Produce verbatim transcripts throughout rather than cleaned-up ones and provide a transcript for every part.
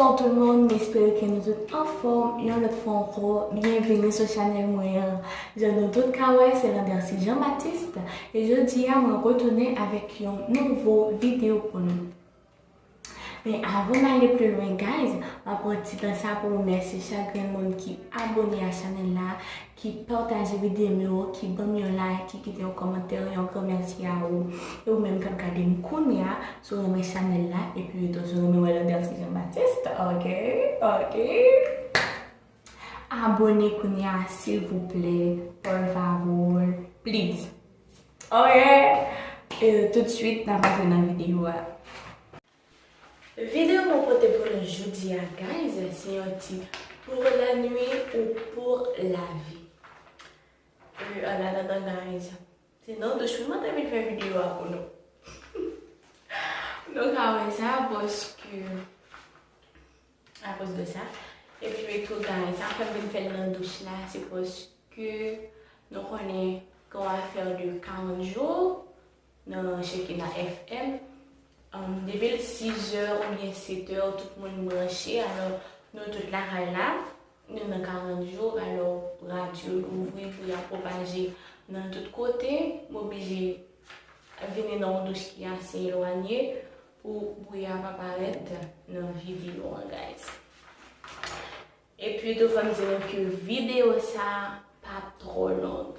Bonjour tout le monde, m espere ke nou tout anfòm. Yon lòt fwa ankò, byenveni sou chanèl mwen an. Jan nou tout ka wè, se Landercy Jean Baptiste. E jodi a, mwen retounen avèk yon nouvo videyo pou nou. Men avan m ale pli lwen, guys, m ap pran ti tan sa pou remèsye chak grenn moun ki abone a chanèl la, ki pataje videyo m yo, ki ban m yon like, ki kite yon kòmantè, yon gran mèsi a ou. E ou menm k ap gade m kounye a, si w renmen chanèl la, epi tou si w renmen wè Landercy Jean Baptiste, ok, ok. Abone kounye a, silvouplè, por favor, please. Ok? E tout swit, n ap antre nan videyo a. Videyo mwen pote pou nou jodi a, guys, se yon ti pour la nuit ou pour la vie. Euh, an atandan, guys, se nan douch mwen mwen te vin fè videyo a pou nou. Nou ka wè sa, paske akoz de sa. Epi tou, guys, sa fè m vin fè l nan douch la, se paske nou konnen gen yon afè de karant jou nan Shekinah F M. Um, depi l sizè oubyen setè, tout moun branche. Alò, nou tout lakay la, nou nan karant jou. Alò, radyo louvri pou y ap pwopaje nan tout kote. M oblije vini nan yon douch ki ase elwanye pou bri a pa parèt nan videyo an, guys. Epi tou, fò m di nou ke videyo sa pa twò long.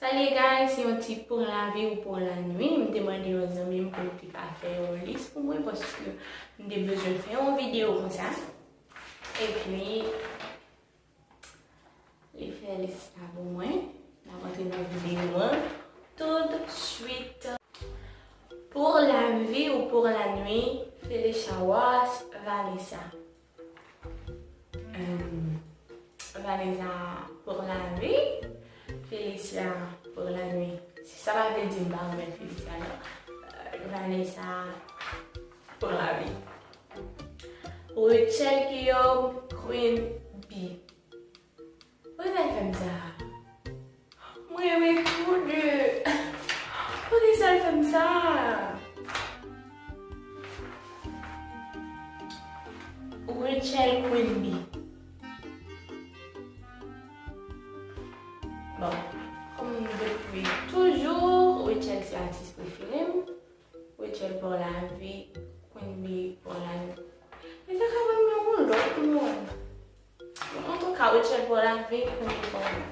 Sa l ye, guys, se yon ti pour la vie ou pour la nuit. M te mande yon zanmi m pou l te ka fè yon lis pou mwen, paske m te bezwen fè yon videyo konsa. Epi, li fè lis la pou mwen. N ap antre nan videyo an tout swit. Pour la vie ou pour la nuit, Phylicia Ross, Vanessa. Euh, Vanessa pour la vie, Phylicia pour la nuit. Si sa pa vle di m pa renmen Phylicia, non. Euh, Vanessa pour la vie. Rachel Guillaume, Queen Bee. Poukisa l fè m sa? Mwen renmen tou de. Poukisa l fè m sa? Rachel Queen Bee. Bon, kòm depi toujou, Rachel se atis prefere m. Rachel pour la vie, Queen Bee pour la nuit. E sa ka ban m yon lòt moun. Antouka, Rachel pour la vie, Queen Bee pour la nuit.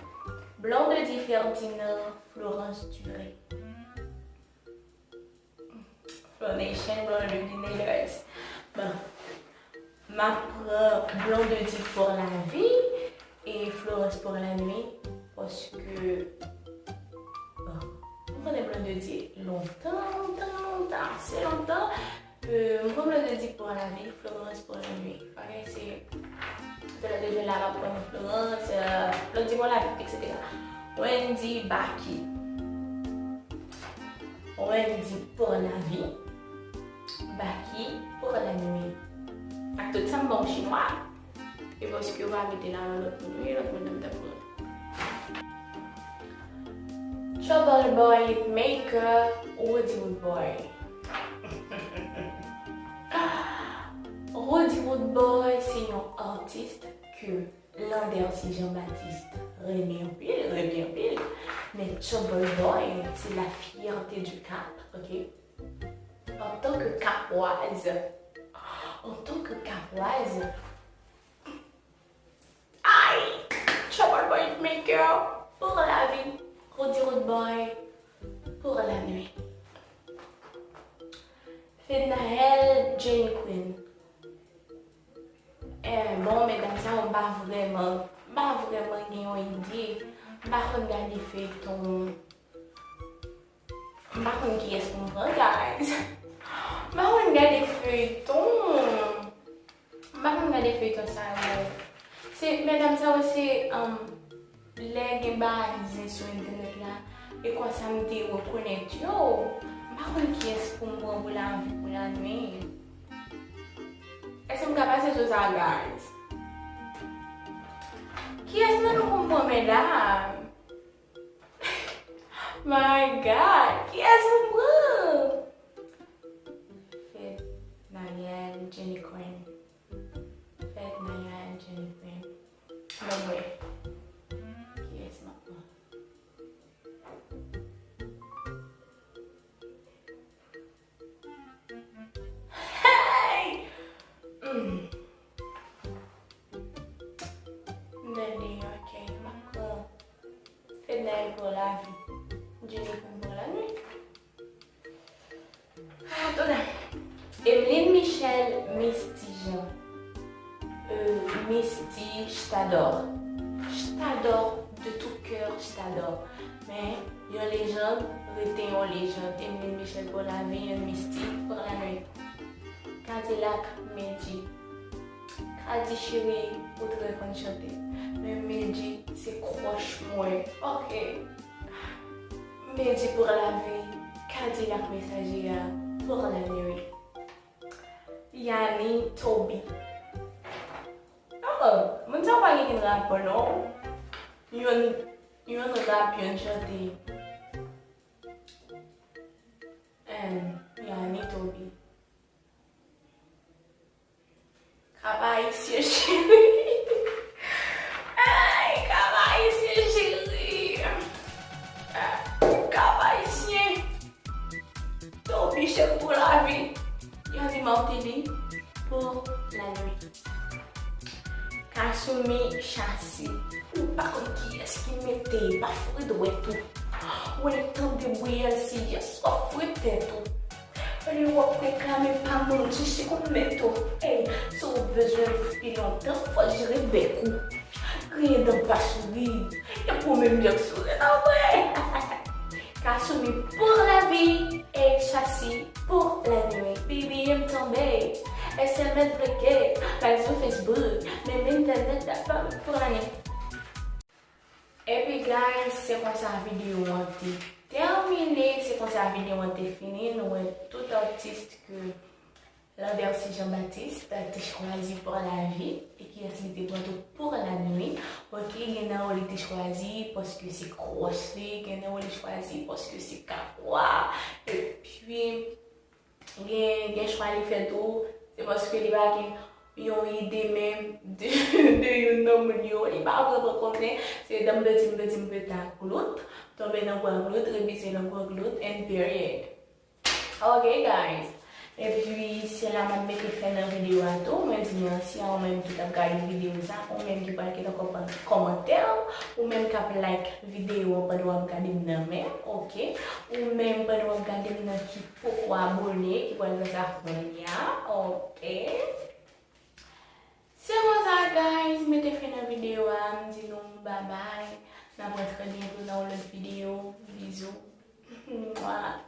Blondedy Ferdinand, Florence Duré. Flow Nation, Blondedy Nation. Bon. M ap pran Blondedy pour la vie e Florence pour la nuit, paske, bon, m konnen Blondedy lontan, lontan, lontan, ase lontan. Euh, m pran Blondedy pour la vie, Florence pour la nuit. Ok, se, se lè de la m ap pran Florence, euh, Blondedy pour la vie, et cetera. Wendy Baky. Wendy pour la vie, Baky pour la nuit. Ak tout sa m ba w chinwa. E paske w pa mete la nan lòt moun, wi, lòt moun nan m t ap pran. Trouble Boy Hitmaker, Roody Roodboy. Roody Roodboy se yon atis ke Landercy Jean Baptiste renmen anpil, renmen anpil. Men Trouble Boy, se la fierté du Cap, ok? Antanke Kapwaz, antanke Kapwaz, ay! Trouble Boy Hitmaker, pour la vie. Roody Roodboy, pour la nuit. Fednaelle Jenny Queen. Eh, bon, medam sa yo, m pa vrèman, m pa vrèman gen yon ide. M pa konn gade feyton. M pa konn kiyès pou m pran, guys. M pa konn gade feyton. M pa konn gade feyton sa yo. Se, medam sa yo, se, um, lè gen bagay zen sou entènèt la, e konsa m te rekonèt yo. M pa konn kiyès pou m pran pou lavi, pou lannuit. Èske m ka pase sou sa, guys? Kiyès nan nou pou m pran, medam? My God, kiyès pou m pran? Fednaelle Jenny Queen. Mwen. Kiyès m ap pran? Hey! Mm. M nan deyò kay, m ap pran Fednaelle pour la vie. Jenny pour la nuit. Ah, tande. Emeline Michel, Misty Jean. Euh, Misty, je t'adore. Je t'adore de tout cœur, je t'adore. Men, yon lejand rete yon lejand. Emeline Michel pour la vie, Misty pour la nuit. Cadillac, Medjy. Cady cheri, ou trè konn chante. Men Medjy, se crush mwen. Ok. Medjy pour la vie, Cadillac Messager a pour la nuit. Yani Toby. Oh, moun sa yo pa gen okenn rapò non. Youn, youn rap, youn chante. And Yani Toby. Kap Ayisyen cheri. Ay, Kap Ayisyen cheri. Kap Ayisyen. Toby cheri pour la vie. Yani Martelly pour la nuit. Kasumi Chassi. Ou pa konn kiyès ki mete, pa fre dwèt ou. Ou lè tande bri a, se yès w ap fre tèt ou. Olye w ap reklame pa manti, se konn mèt ou. Ey, si w bezwen l pi lontan, fò jire bèk ou. Griyen dan pa souri, e pou menm byen souri nan vre. Kasumi pour la vie, ey Chassi pour la nuit. Baby, m tonbe, S M S bloke, pa sou Facebook, menm entènèt la pa pou la nuit. Epi guys, se konsa videyo an te tèmine, se konsa videyo an te fini. Nou wè tout atis ke Landercy Jean Baptiste te chwazi pour la vie e kiyès li te pran tou pour la nuit. Ok, gen nan yo li te chwazi paske se crush li, gen nan yo li chwazi paske se kapwa, epi Gen, gen chwa li fè tou, se paske li pa gen yon ide menm de, de youn nan moun yo. Li pa vle pran konnen, se dan m peti, m peti, m peti a glout, tonbe nan gwa glout, revize nan gwa glout, and period. Ok, guys. Epi, se la m ap mete fen nan videyo a tou. Mwen di mèsi a ou menm ki t ap gade videyo sa, ou menm ki pral kite kòman-, kòmantè, ou menm k ap like videyo an pandan w ap gade m nan menm, ok? Ou menm pandan w ap gade m nan ki poko abòne, ki pral fè sa kounye a, ok? Se konsa, guys, mete fen nan videyo a, m di nou babay. N ap rantre byento nan yon lòt videyo. Bizou. Mwa.